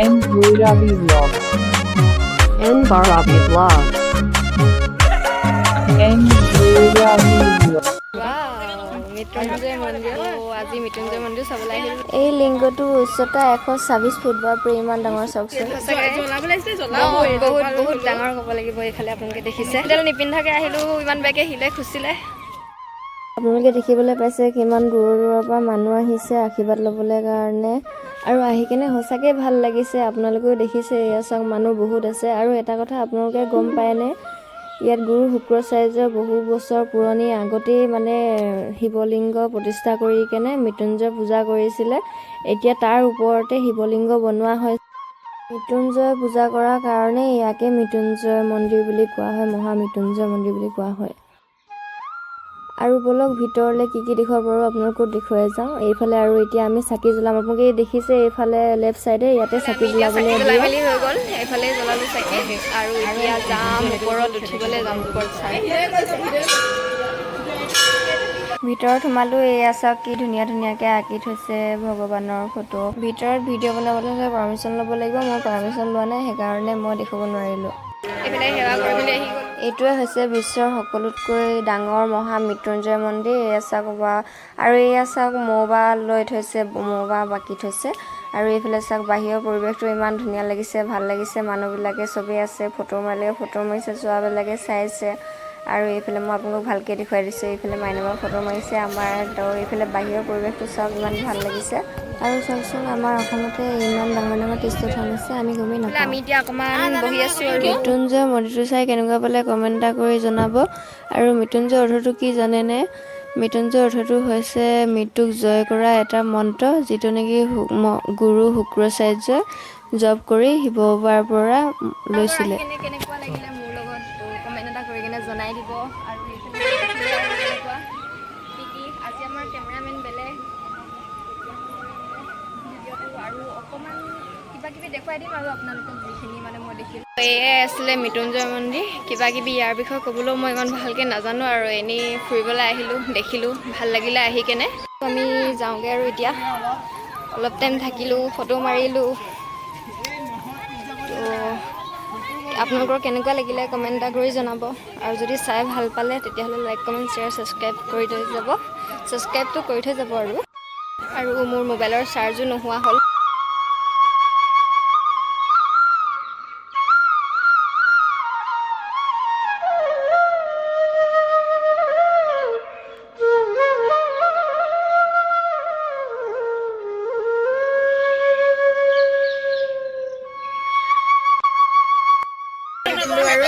N Bhairavi Vlogs. N Bhairavi Vlogs. N Bhairavi Vlogs. Mrityunjay মন্দিৰ। আজি মৃত্যুঞ্জয় মন্দিৰ চাবলৈ আহিলোঁ। এই লিংগটোৰ উচ্চতা 126 ফুট। বাপৰে, ইমান ডাঙৰ চাওকচোন। বহুত বহুত ডাঙৰ ক'ব লাগিব। এইফালে আপোনালোকে দেখিছে, এডাল নিপিন্ধাকৈ আহিলোঁ, ইমান বেয়াকৈ শিলে খুচিলে। আপোনালোকে দেখিবলৈ পাইছে কিমান দূৰৰ দূৰৰ পৰা মানুহ আহিছে আশীৰ্বাদ ল'বলৈ কাৰণে আৰু আহি কেনে সঁচাকৈ ভাল লাগিছে। আপোনালোকেও দেখিছে, এয়া চাওক, মানুহ বহুত আছে। আৰু এটা কথা আপোনালোকে গম পায়নে? ইয়াত গুৰু শুক্ৰাচাৰ্য বহু বছৰ পুৰণি আগতেই মানে শিৱলিংগ প্ৰতিষ্ঠা কৰি কেনে মৃত্যুঞ্জয় পূজা কৰিছিলে। এতিয়া তাৰ ওপৰতে শিৱলিংগ বনোৱা হয়। মৃত্যুঞ্জয় পূজা কৰাৰ কাৰণে ইয়াকে মৃত্যুঞ্জয় মন্দিৰ বুলি কোৱা হয়, মহামৃত্যুঞ্জয় মন্দিৰ বুলি কোৱা হয়। আৰু ব'লক, ভিতৰলৈ কি কি দেখুৱাব পাৰোঁ আপোনালোকক দেখুৱাই যাওঁ এইফালে। আৰু এতিয়া আমি চাকি জ্বলাম। আপোনালোকে দেখিছে এইফালে লেফ্ট চাইডে ইয়াতে চাকি আমি এতিয়া জ্বলাবলৈ চাকি জ্বলাই দিয়ে। মেলি হৈ গ'ল। এইফালে জ্বলালো চাকি আৰু এতিয়া যাম ওপৰত উঠিবলৈ, যাম ওপৰত চাই। ভিতৰত সোমালোঁ। এয়া চাওক, কি ধুনীয়া ধুনীয়াকৈ আঁকি থৈছে ভগৱানৰ ফটো। ভিতৰত ভিডিঅ' বনাবলৈ হ'লে পাৰ্মিশ্যন ল'ব লাগিব। মই পাৰ্মিশ্যন লোৱা নাই, সেইকাৰণে মই দেখুৱাব নোৱাৰিলোঁ। এইফালে সেৱা কৰি মেলি আহি গ'ল। এইটোৱে হৈছে বিশ্বৰ সকলোতকৈ ডাঙৰ মহা মৃত্যুঞ্জয় মন্দিৰ। এয়া চাওক বা আৰু এয়া চাওক, মৌ-বাহ লৈ থৈছে, মৌ-বাহ বাকি থৈছে। আৰু এইফালে চাওক, বাহিৰৰ পৰিৱেশটো ইমান ধুনীয়া লাগিছে, ভাল লাগিছে। মানুহবিলাকে চবেই আছে, ফটো মাৰিলে ফটো মাৰিছে, চোৱাবিলাকে চাইছে। আৰু এইফালে মই আপোনালোকক ভালকৈ দেখুৱাই দিছোঁ। এইফালে মাইনাবাৰ ফটো মাৰিছে আমাৰ। তো এইফালে বাহিৰৰ পৰিৱেশটো চাওক, ইমান ভাল লাগিছে। আৰু চাওকচোন, আমাৰ অসমতে ইমান ডাঙৰ ডাঙৰ তীৰ্থস্থান আছে, আমি গমেই নাপাওঁ। আমি এতিয়া অকণমান বহি আছোঁ আৰু মৃত্যুঞ্জয় মন্দিৰটো চাই কেনেকুৱা পালে কমেণ্ট এটা কৰি জনাব। আৰু মৃত্যুঞ্জয় অৰ্থটো কি জানেনে? মৃত্যুঞ্জয় অৰ্থটো হৈছে মৃত্যুক জয় কৰা এটা মন্ত্ৰ, যিটো নেকি গুৰু শুক্ৰাচাৰ্যই জপ কৰি শিৱ বাবাৰ পৰা লৈছিলে। কেনে কেনেকুৱা লাগিলে মোৰ লগত কমেণ্ট এটা কৰি কেনে জনাই দিব। আৰু এইফালে দেখিলে আৰু কেনেকুৱা কি কি। আজি আমাৰ কেমেৰামেন বেলেগ। ভিডিঅ'টো আৰু অকণমান কিবা কিবি দেখুৱাই দিম আৰু আপোনালোকক, যিখিনি মানে মই দেখিলোঁ। এয়াই আছিলে মৃত্যুঞ্জয় মন্দিৰ। কিবা কিবি ইয়াৰ বিষয়ে ক'বলৈও মই ইমান ভালকৈ নাজানো আৰু এনেই ফুৰিবলৈ আহিলোঁ, দেখিলোঁ, ভাল লাগিলে আহি কেনে। আমি যাওঁগৈ আৰু এতিয়া। অলপ টাইম থাকিলোঁ, ফটো মাৰিলোঁ। তো আপোনালোকৰ কেনেকুৱা লাগিলে কমেণ্ট এটা কৰি জনাব। আৰু যদি চাই ভাল পালে, তেতিয়াহ'লে লাইক, কমেণ্ট, শ্বেয়াৰ, ছাবস্ক্ৰাইব কৰি থৈ যাব। ছাবস্ক্ৰাইবটো কৰি থৈ যাব। আৰু মোৰ মোবাইলৰ চাৰ্জো নোহোৱা হ'ল। আৰু